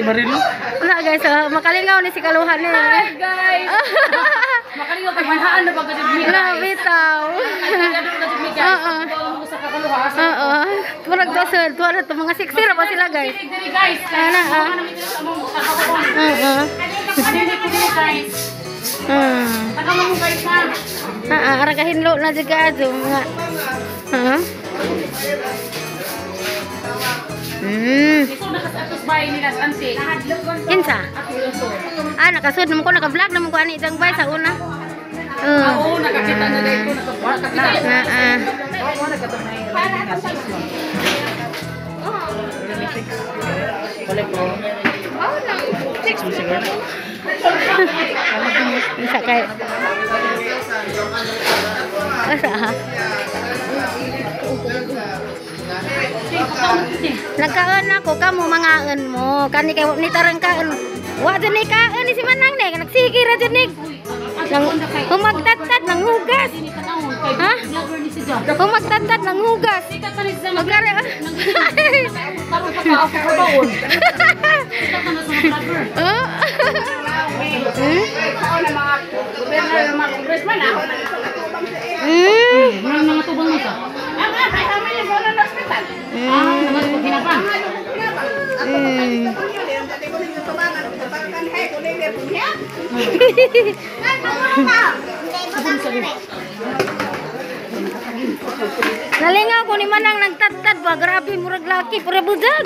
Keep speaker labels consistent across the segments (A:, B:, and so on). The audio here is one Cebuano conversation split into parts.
A: Marilo.
B: Wala guys, makalingaw ni si Kaluhan ni.
C: Hi guys. Makalingaw kay manhaan na pag mi.
B: Wala bitaw.
C: Guys.
B: Oo.
C: Mo sa kakaluha.
B: Oo. Murag to sir, tuwa na to mga sexy ra pa sila guys.
C: Diri guys.
B: Ana ah. Oo.
C: Diri ko diri guys. Taga mo guys ha.
B: Ah, ara kahinlo na jud kaadto mga. Ha?
C: Iso na kas atos bay nila sa ante.
B: Kinsa?
C: Ato uso.
B: Ah, nakasud naman ko, naka-vlog naman ko ani itang bay sa una. Oo.
C: Oo, nakakita na dahil ko nakakita.
B: Na ah. Isa kay. Asa ha? Nagkaon ako kamo mangaon mo. Kani kay ni tarang kaon. Wa jud ni kaon ni si Manang ni nagsige ra jud ni. Nang humagtattat nang hugas. Ha? Humagtattat nang hugas. Magkare.
C: Karon pa ka ako kabaon. Sikat na sa mga vlogger.
B: Oh. Hmm?
C: Murang mga tubang mo ka. Ah, mga tubang hinapan.
B: Nalingaw ko ni Manang nagtattat ba, grabe murag laki pure budag.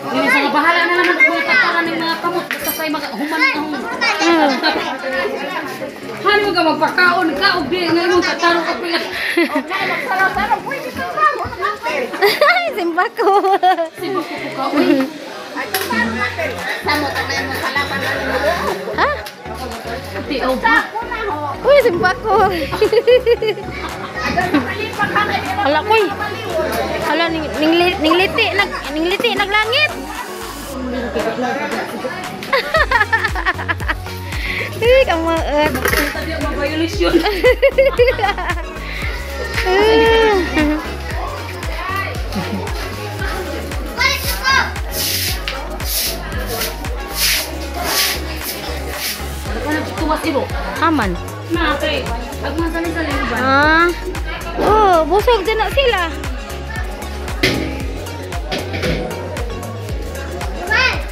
C: Dili sa bahala na naman ang mga tataran ng mga kamot basta kay mag human ang. Hani mo ka magpakaon ka og di nga imong tatarong ka pila.
B: Ay, simba ko.
C: Sibok ko ka oy.
B: Ha?
C: Ti og ba.
B: Uy, simba ko. Hala koy. Hala ning ning ningliti nag ningliti naglangit. Uy, kamaot.
C: Tadi ang violation. Tuwas iro.
B: Aman.
C: Na kay ag mga sali-sali ba.
B: Ah. Oh, busog din na sila.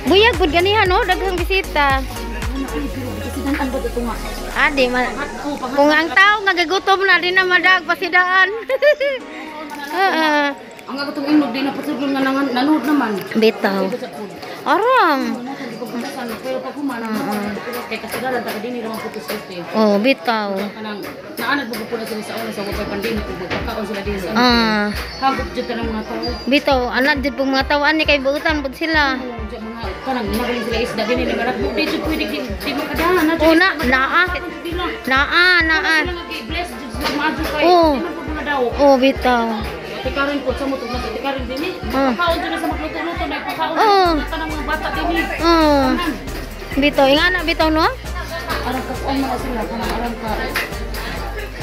B: Buyag pud ganihan no, daghang bisita. Ah, di ma. Kung ang tao nga gagutom na di na madag pasidaan. Oo.
C: Ang atong inog di na pasudlon nga nanood naman.
B: Bitaw. Arang.
C: Pero pag humana, kay kasagaran ta dinhi ra man putos ite.
B: Oh, bitaw.
C: Kanang naanad mo po na sila sa una sa wapay pandemic ug magpakaon sila dinhi sa
B: Ah,
C: hagop jud tanang mga tao.
B: Bitaw, anad jud pong mga tao ani kay buutan pud sila.
C: Mga kanang nagaling sila isda dinhi nga di jud pwede di makadahan na.
B: Oh, na naa. Naa, naa.
C: Sila nga bless jud sila maadto kay
B: Oh.
C: di man po mga daw.
B: Oh, bitaw.
C: Tikarin po sa mo tugma sa tikarin dinhi. Pakaon jud na sa magluto-luto na pakaon sa tanang mga bata dinhi.
B: Oh. Bitaw, ingana bitaw no?
C: Arang ka kuan mga sila kanang arang ka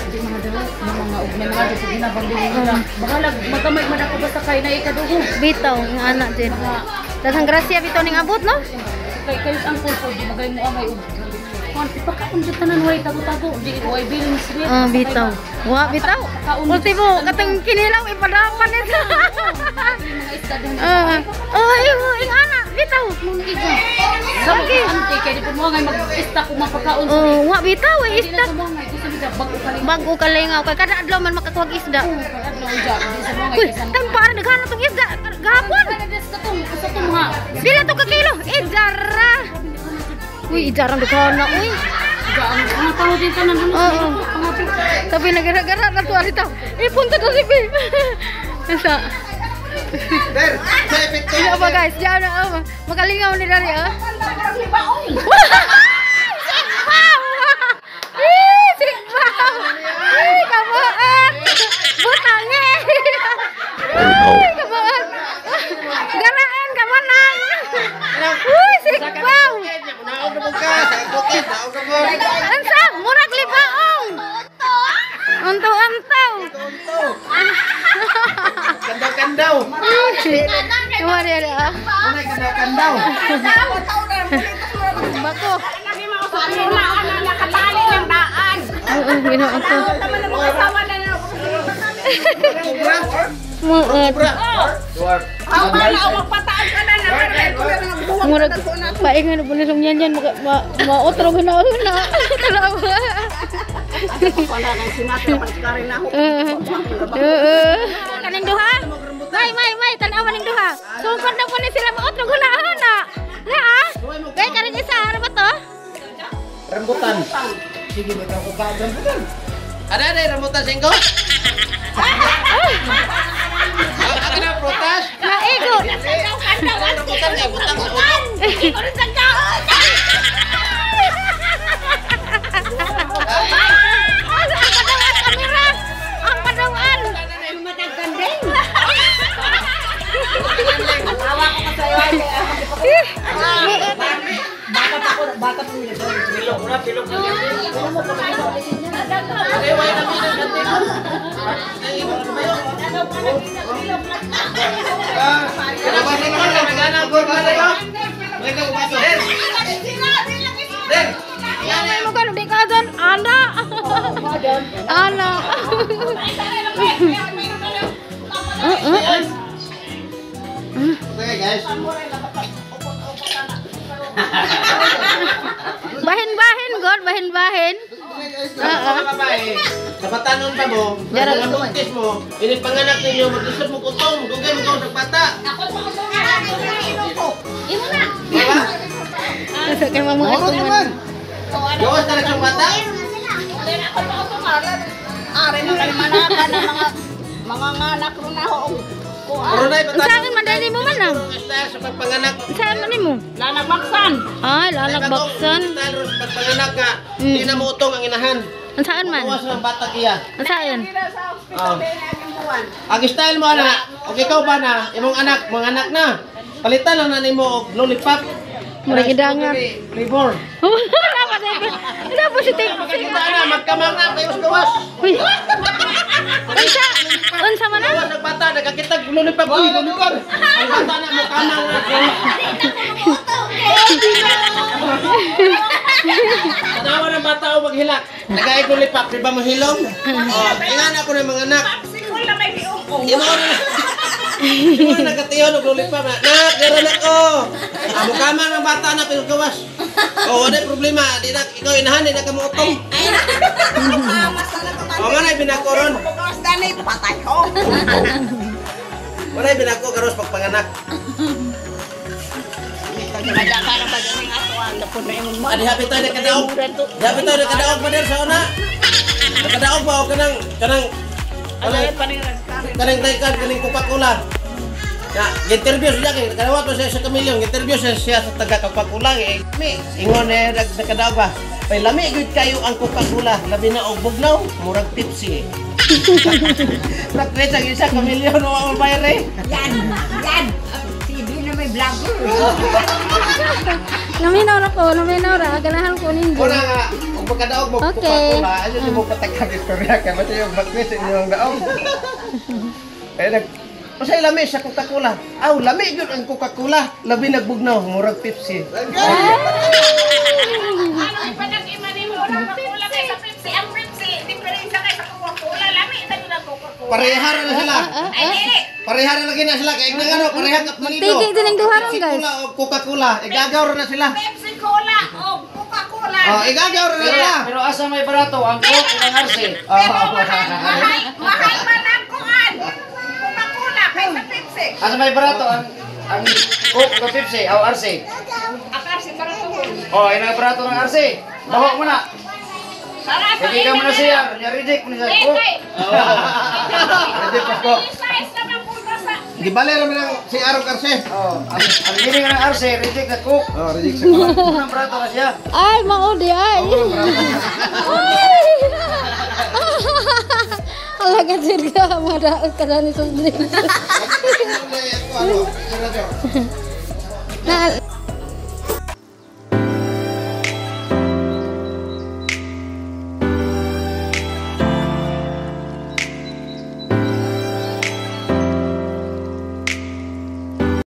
C: di mga daw mga og may mga sa ginabang dinhi nila. Bahalag magamay man ako basta kay naay kadugo.
B: Bitaw, ingana jud. Daghang grasya bitaw ning abot no?
C: Kay kayo ang po di magay mo angay og kuan ipakaon jud tanan way tago-tago di way bilin sweet.
B: Ah, bitaw. Wa bitaw. Ultimo katong kinilaw ipadapan nito.
C: Mga isda din.
B: Ah, oh, ingana bitaw.
C: Sa ante kay di po mo angay mag-isda kung mapakaon sa
B: Oh, wa bitaw eh,
C: Di na
B: isda.
C: sa mo angay gusto mi bag-o kalingaw.
B: Bago kalingaw kay kada adlaw man makakuha isda.
C: Uy,
B: Uy, tampara daghan na tong isda gahapon. Pila to ka kilo? Ijara. Uy, ijara daghan na uy.
C: Mga tao din tanan ano
B: Oo. Tapi nagara-gara na to alita. Eh, punta na si Bi. Asa. Ano ba guys? Diyan na oh. Makalingaw ni Dari ah. Sigbaw! Eh, sigbaw! Eh, kabuot! Butang eh! Eh, kabuot! Garaan ka manang! Uy, sigbaw! Ansa? Murag libaong! Unto-untaw!
A: Kandaw-kandaw.
B: Mari ada.
A: Unay kandaw.
B: Bako.
C: Nakatali ng daan.
B: Oo, ginoo ko.
C: Tama na mga asawa na na.
B: Muot.
C: Ang bala o magpataan ka na na.
B: Murag paingan na pulis yan yan maotro na na. Tanawa.
C: Wala nang sinatra pagkarin na ako.
B: Kaning duha? May may may tanawa ning duha. Sungkod na po ni sila maotro na na. Na ah. Kay karing isa ano ba to?
A: Rambutan. Sige ba ko ka rambutan? Ada ada rambutan singko? Ako na prutas.
B: Naigo.
A: Rambutan nga butang sa ulo.
B: Ang padawan kamera. Ang padawan. Ana. Ana.
A: Okay guys.
B: Bahin-bahin god, bahin-bahin.
A: Sa batanon pa mo, ang buntis mo, ini panganak ninyo, mag-isip mo kutong, dugay mo kong bata.
B: Imo na. Kay mga
A: naman. Gawas na lang bata.
C: Are na lang manakan ng mga nganak ro na ho.
A: Runay
B: Ang sa akin man dali mo man lang.
A: Style sa pagpanganak.
B: Saan man nimo?
C: Lanag baksan.
B: Ay, lalag baksan.
A: Style sa pagpanganak nga, di na mo utong ang inahan.
B: Ang saan man?
A: Gawas ng bata kiya.
B: Ang saan?
A: Ang style mo ana, og ikaw ba na, imong anak, mga anak na. Palitan lang na nimo og lollipop.
B: Murag idangan.
A: Flavor.
B: Wala pa tayo. Wala po si Ting.
A: Kita na, magkamang na, kayo sa gawas.
B: Uy. Unsa? Unsa man na?
A: Gawas ang bata, nagkakitag lollipop. Uy, lollipop. Ang bata na, magkamang na. Tanawa ng bata o maghilak. Nagaig lollipop, di ba mahilom? Oh, ingan ako ng mga anak.
C: Sikol na may biong.
A: Imo na. Imo na nagkatiyon og lollipop na. Nak, meron ako. Amo kamang ng bata na pero gawas. Oh, wala problema. Di na ikaw inahan, di na ka moutong. Oh, man ay binakoron.
C: Gawas dani patay ko.
A: Wala ay binako karos pagpanganak. Adi happy tayo nakadaog. Di happy tayo nakadaog pa sa una. Nakadaog ba o kanang kanang kanang kanang kaning Coca-Cola. Ya, interview siya kay kadawat pa siya sa Kamilyon, interview siya sa taga Coca-Cola eh. Mi, ingon eh nakadaog ba. Pay lami gyud kayo ang Coca-Cola, labi na og bugnaw, murag Pepsi. Nakreet ang isa Kamilyon wa mo bayre.
C: Yan, yan. TV na may vlogger.
B: Naminaw ra ko, naminaw ra. Ganahan ko ninyo.
A: Una nga, og pagkadaog mo
B: Okay.
A: Coca-Cola, ayo si mo patagkag istorya kay basta yung bagwis inyong daog. Eh nag Unsay lami sa Coca-Cola? Aw, lami gyud ang Coca-Cola. Labi nagbugnaw, murag Pepsi.
C: Ano ipanag-ima nimo Coca-Cola kaysa Pepsi? Ang Pepsi, diferensya kaysa Coca-Cola. Lami na yun ang Coca-Cola.
A: Pareha ra na sila.
C: Ay, dili.
A: Pareha ra lagi na sila kay nga ano, pareha ka palido.
B: Magtigi din ang duha ron, guys.
A: Coca-Cola o Coca-Cola, igagaw ra na sila.
C: Pepsi Cola o Coca-Cola.
A: Oh, igagaw ra na sila.
D: Pero asa may barato, ang Coke o ang RC?
C: Pero mahal, mahal, mahal man ang kuan. Coca-Cola kaysa Pepsi.
D: Asa may barato, ang Coke o Pepsi o RC?
C: Ang RC barato.
D: Oh, ay barato ng RC. Baho mo na.
C: Para sa
D: Hindi ka mo na siya, reject mo na siya. Coke.
A: Reject pa ko.
C: Size naman punta sa
A: Gibale ra man ang si Aaron Garce.
D: Oh, ang meaning ng RC, reject na Coke.
A: Oh, reject sa Coke.
D: Unang barato na siya.
B: Ay, mao di ay. Ay. Alaga ka, madaot ka na ni soft drinks.
A: Ano,
B: Na